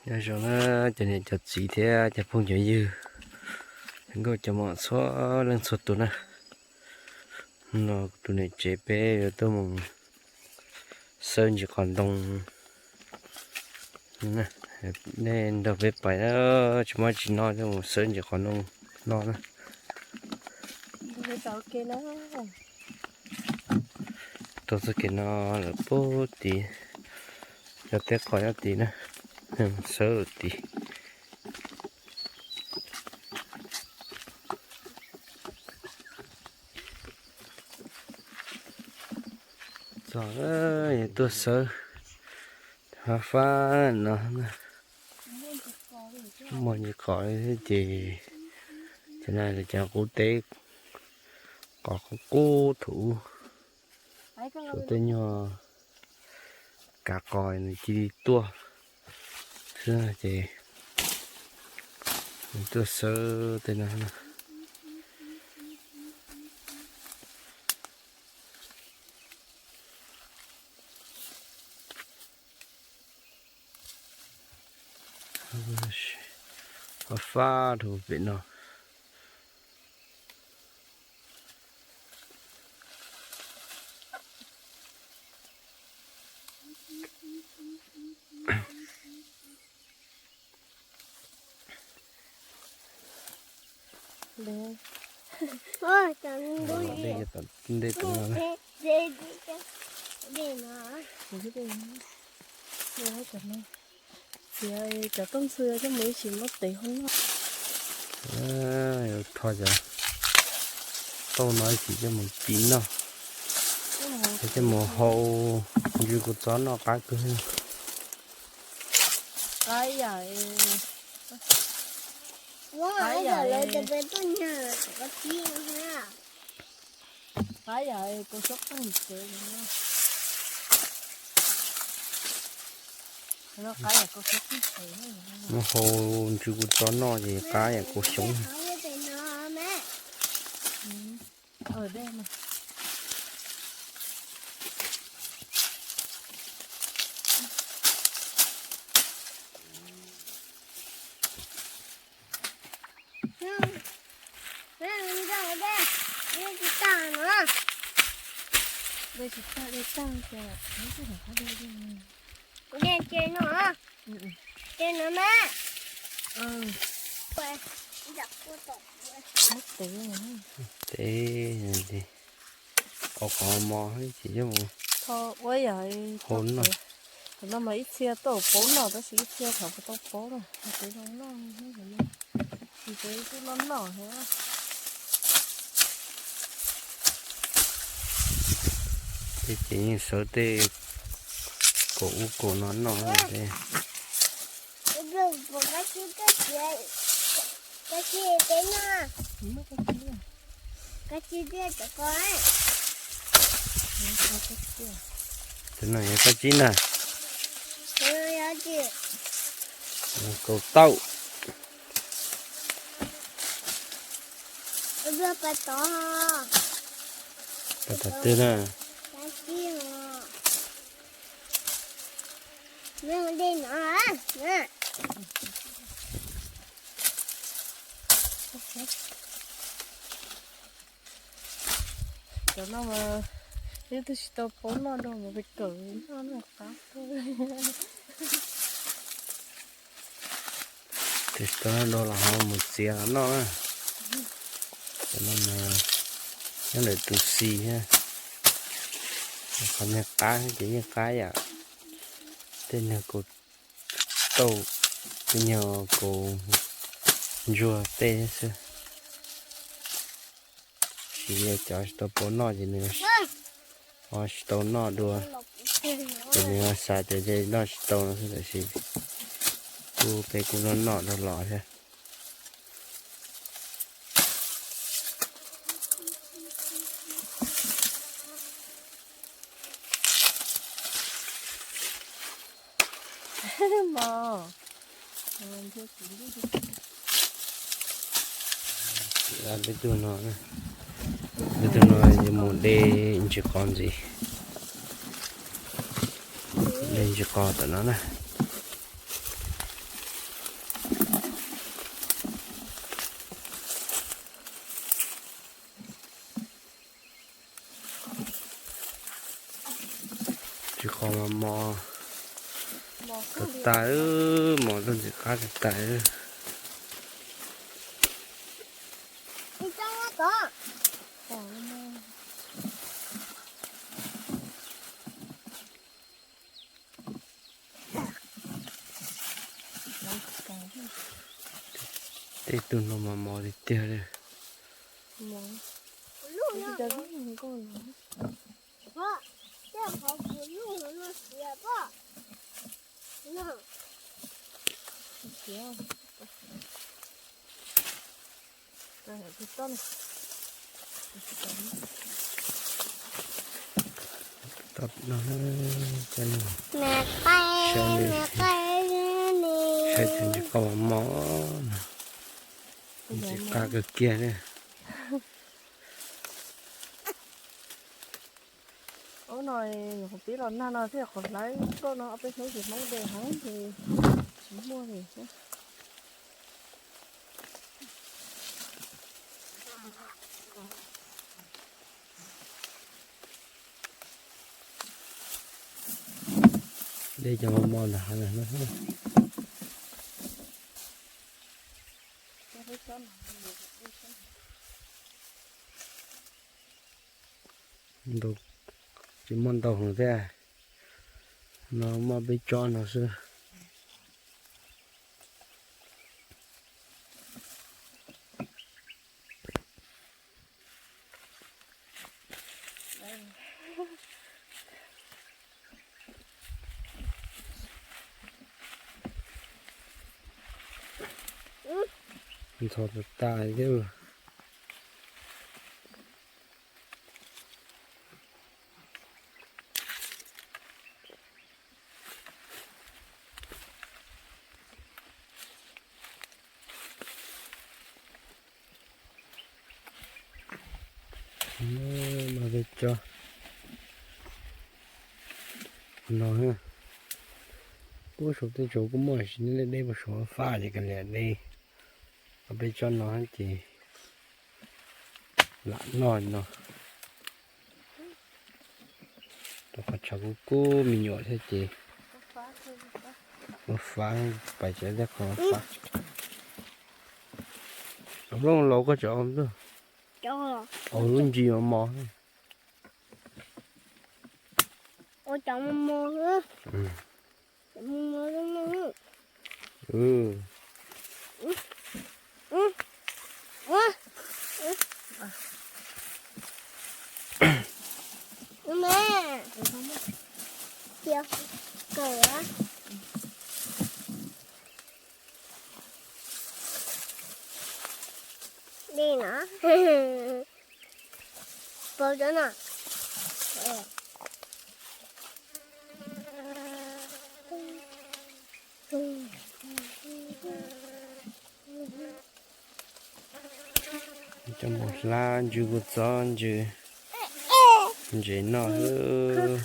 Nyob zoo na cov niam cov txiv thiab cov phooj cov ywg, nkauj cov mom txhua leej txhua tus na. No tus niam tsev peb yuav tuaj mus xawb ntsis qos ntoo. Nej nrog peb pais na, tsis muaj tsis noj tuaj mus xawb ntsis qos ntoo no na. Tuaj txoj kev no lawm puag tid, cov teb qos nyob tid na, xawb lawm tid. Txog, yuav tuaj xawb fab fab no, muaj ntsis qos thiab ces, ces no cov qub teb, qos qub qub thaum ub, tej nyuag kav qos nws cia li tuaj xwb ces tuaj xawb tej no. Fab fab rau pem no. Ntej tom ntej tom no na. Txiav cov tooj xwb coj mus ib sim muab tev hauv noj. Yuav tho cov tooj no ib sim coj mus ci noj, coj mus hau ntsw kuv txob noj qab kawg. Qab yam, qab yam, qab yam kua xyoob qeej tsev. Muab hau ntsw kuv txob noj ces qab yam kua xyoob. Teb, qos qos mos ces coj mus hau noj. Thaum no mas ib txhia tau pauv noj tab sis ib txhia thaum tsis tau pauv na, tsis tau noj, tsis tau noj noj. Tej ces yeej sawv tej kaum ub kaum no noj thiab. Tus no yog kab tsib na. Kaum tauj. Pais tom twg na? Cov no mas ib tug tsis tau pauv noj rau mus pem kawm noj noj qab. Tus tsis tau noj dua los ho mus txiav los noj na. Cov no mas nyob ntawm tus xis thiab. Qhov niag qab ces yeej qab yam tej niag kaus tauj, tej niag kaus ntsuag tej xwb. Tsis yog cov tsis tau pauv noj ces nws ho tsis tau noj dua, ces nws ho xav tias noj tsis tau no xwb, tab sis kuj peb kuj noj noj dua los thiab. Peb tug no, peb tug no yuav mus de ntsis qos ntxiv, de ntsis qos tom no na. Mos tas tas, mos tuaj ntxim qab tas tas. Tej tug no mas mos tiag tiag li. Saib cov ntsis qoj mos, ntxim qab kawg kiag li. Ub, no nyuam qhuav pib los nag no thiaj qhuav hlawv nkauj no, ob peb hnub ces Hmoob de heev ces tsis muaj li thiab. De cov mos mos ntawm hav ntawm no. Ntau, tsis muaj ntau heev thiab, no muaj peb tsob no xwb. Ntxhov tas tas thiab. Mas peb tsob no, kuj saum tej tsob kuj muaj, tab sis nej deb puag saum fab ces kav liam de. Peb tsob no ces lam noj no. Rau qhov tshav kub kub me nyuam thiab ces ua fab, pais tsev tej qhov fab. Cov nplooj laus koj tseem ua, ua lub ntsis mos mos. Li no. Pau cov no. Cov mus hlab ntsws kuj txob ntsws, ntses noj xwb.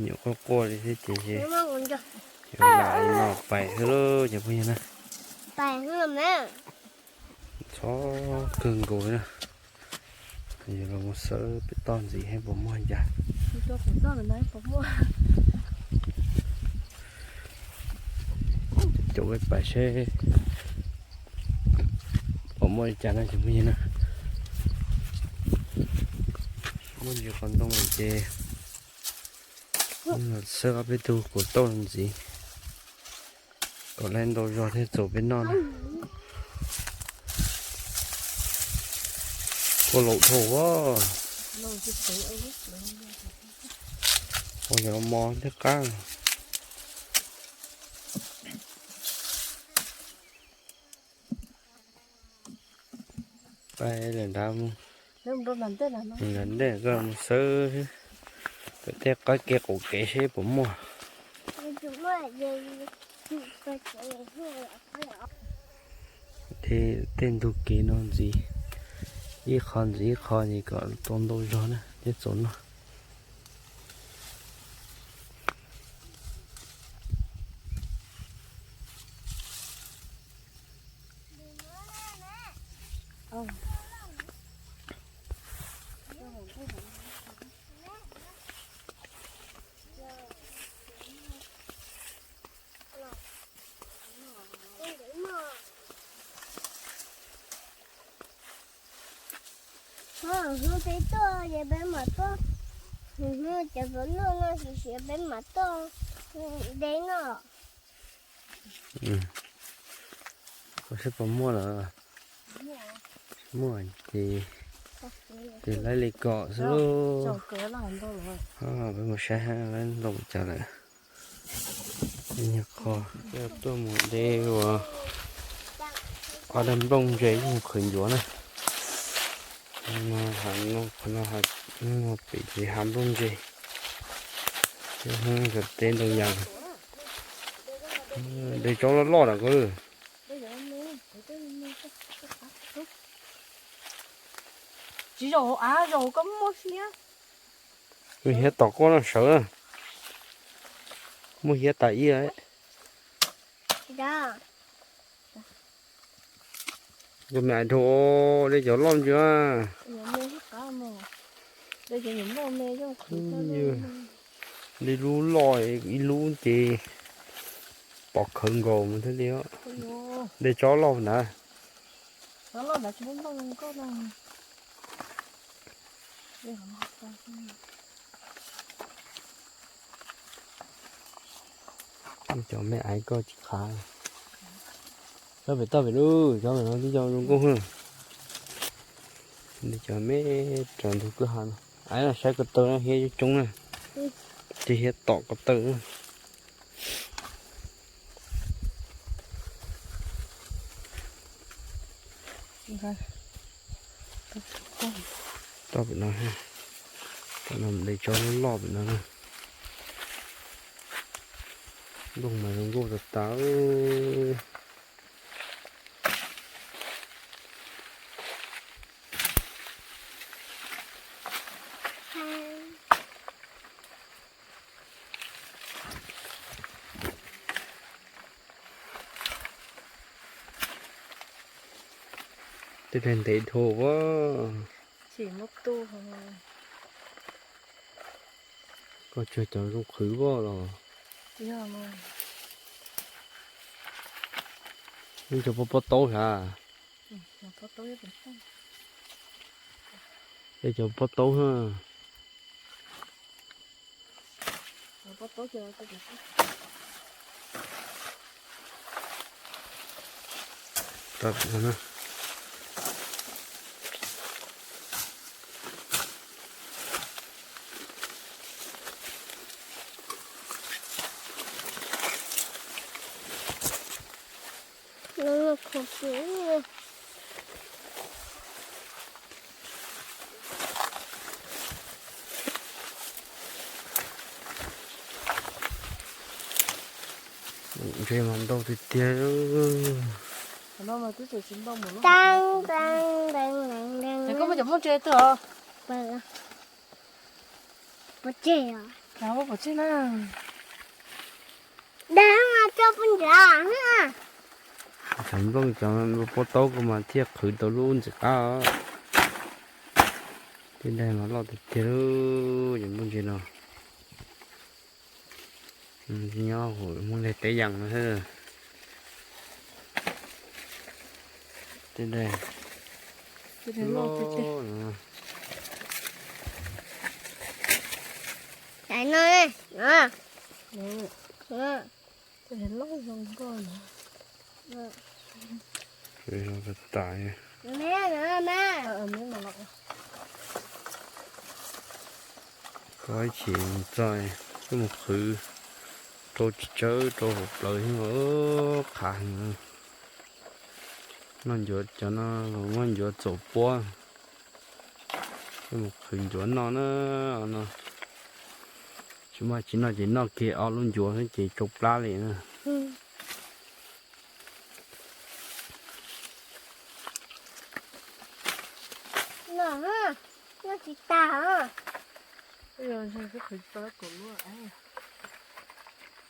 Nyuam quaj quaj li thiab ces, ces lam li no pais xwb lauj cov phooj ywg na. Ntxhov kawg nkaus li na. Yus los mus xawb pem toj ntxiv seb puas muaj cas. Caum peb pais seb puas muaj li cas no cov phooj ywg na. Muaj ntsis qhov ntoo ces xawb ob peb tug kaum tauj ntxiv, kom lawv ntau zog thiaj txaus peb noj na. Kuj laus dhau as. Ua yog mos thiab qab. Pais lawm nrad mus, nrad ntej koj mus xawb pem tej qab kev qaum kev seb puas muaj. Tej, tej ntug kev no ntxiv, ib qho ntxiv ib qho ces kom tau ntau zog na thiaj txaus noj. Hnub peb tuaj ces peb mam tuaj, hnub cov txhuv luj no siav siav peb mam tuaj de noj. Koj saib puas muaj lawm. Muaj ces, ces laib li kom xwb lauj. Peb mus saib lawv ntoo cas lawm. Nyuag qho tuaj mus de ua ob dag nplooj ntse mus qhwv ncuav na. No hav no, qhov no hav, no pem ces hav nplooj ntse. Cov teb ntoo yas. De tsob loj loj na koj. Tsis zaum hauv av, zaum hauv koj muaj siab. Muaj hiav tom koj no sawv. Muaj hiav tas ib. Koj me ais dhau, de cov loj ntsia. De lub loj ib lub ces pom khawv nkaus mus thiab li. De tsob loj na. Cov me ais koj tsis qhav. Cov pem toj pem lub, cov pem no twb cov zoo nkauj. Cov me rau ntug kwj ha no. Ais no saib ko taw no hiav coob coob na. Ces hiav tom ko taw na. Toj pem no, tom no de tsob loj loj pem no na. Nplooj mas zoo nkauj tas tas. Tej daim ntev dhau as. Koj tsawg cov zoo qhwv as los. Yeej cov pob pob taub sav. Yeej cov pob taub na. Ntses mas ntau tiag tiag. Koj muab cov nplooj ntse twg os? Pov tseg os. Pov tseg na. Dag mas tso pov ntsa. Cov nplooj cov pob taub koj mas thiaj qhwv tau lub ntxim qab. Tej daim mas loj tiag tiag, cov nplooj ntse no. Nyob hauv Hmoob Leg teb yees no. Tej daim loj. Loj zoo nkauj. Koj ib chim mus txog, koj mus qhwv rau tsis tsawb rau hauv plawv thiab, qhav heev. Noj ncuav cov no, muab ncuav txaus puab, koj mus qhwv ncuav noj na no. Tsis muaj tsis noj ces noj kiag ob lub ncuav xwb ces tsau plab li na. Noj tsis tag.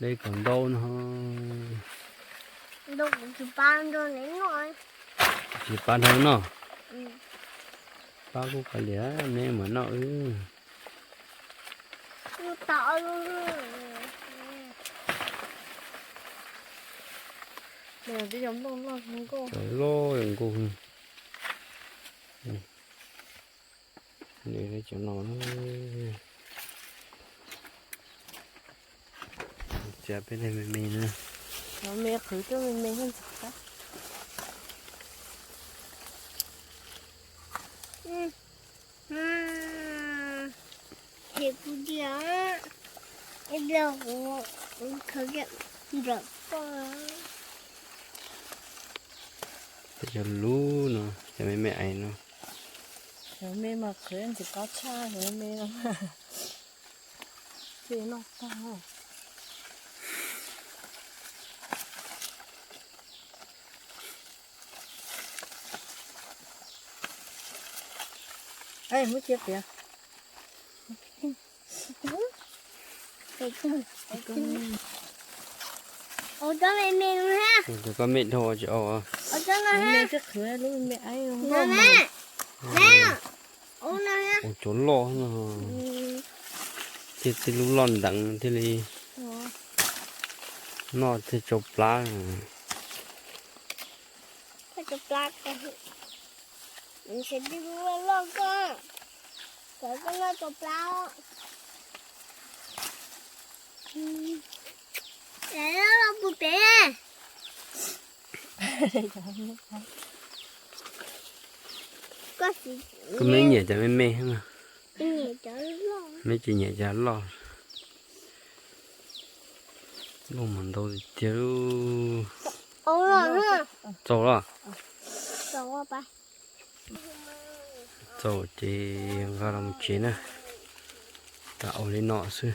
De kom ntau no. Tsis pab dhau no. Pab kuj kav liam, neb mam noj wb. Cov loj zoo nkauj. Cov no, cas peb daig me me na. Cov me qhwv tuaj me me thiab ntxim qab. Ces kuv tias, kuv khaws kiag nram poj. Cov lub no, cov me me ais no. Cov me mas qhwv ntxim qab tshaj, cov me me no. Ces noj tag. Muab cia piav. Ua cov me me no ha. Ua cov koj me dhau tsis au. Ua cov no ha. Twb qhwv lub me me aib no. Ua cov loj no. Thiaj txij lub loj nteev thiaj li noj thiaj tsau plab. Tsau plab, tij lub loj loj ko, kom koj noj tsau plab. Los puag pem. Koj me nyiam cov me me, me tsis nyiam cov loj. Loj mas ntau tiag tiag. Txaus los? Txaus ces nqa los tsev na. Tam ua li no xwb.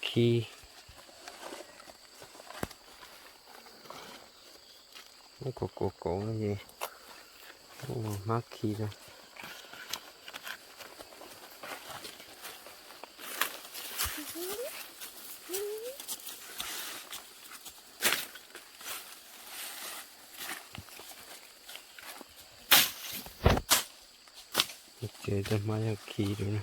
Khi muab kauv kauv kauv no es hmab khi rau. Ces cov hmab yog khi rau na.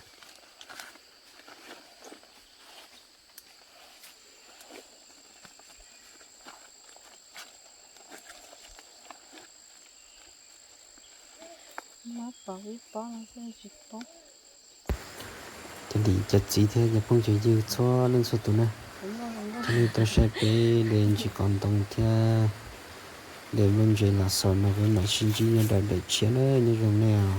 Cov niam cov txiv thiab cov phooj cov ywg txhua leej txhua tus na, thiaj li tau saib peb de ntsis qos ntoo thiab de nplooj ntse los xaus no, peb mam sib ntsib nyob rau daim tshiab na, nyob zoo nej os.